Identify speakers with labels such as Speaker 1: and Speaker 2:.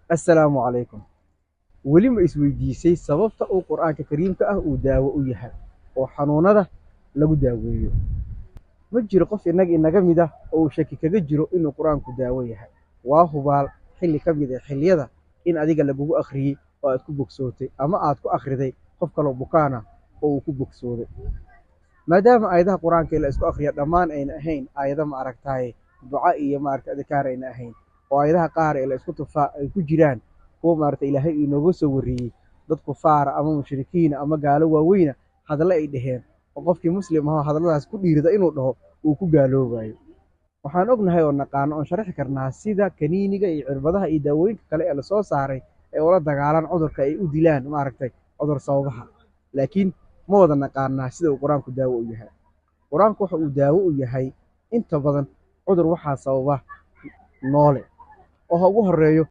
Speaker 1: Assalaamu calaykum. Weli ma isweydiisay sababta uu Qur'aanka Kariimka ah uu daawo u yahay oo xanuunada lagu daaweeyo? Ma jiro qof innaga inaga mid ah oo uu shaki kaga jiro inuu Qur'aanku daawo yahay. Waa hubaal xilli ka mid ah xilliyada in adiga lagugu akhriyey oo aad ku bogsootay, ama aad ku akhriday qof kaloo bukaan ah oo uu ku bogsooday. Maadaama aayadaha Qur'aanka ee la isku akhriya dhammaan ayna ahayn aayado ma aragtaaye duca iyo maaragta adkaar ayna ahayn, oo aayadaha qaar ee la isku tufaa ay ku jiraan kuwa maaragta Ilaahay inooga soo wariyey dad kufaara ama mushrikiina ama gaalo waaweyna hadallo ay dhaheen, oo qofkii muslim ahoo hadalladaas ku dhiirida inuu dhaho uu ku gaaloobayo. Waxaan ognahay oo naqaano oon sharaxi karnaa sida kaniiniga iyo cirbadaha iyo daawooyinka kale ee lasoo saaray ee ula dagaalaan cudurka ay u dilaan maaragtay cudur sababaha, laakiin ma wada naqaanaa sida uu Qur-aanku daawo u yahay. Qur-aanku waxa uu daawo u yahay inta badan cudur waxaa sababa noole oo ha ugu horeeyo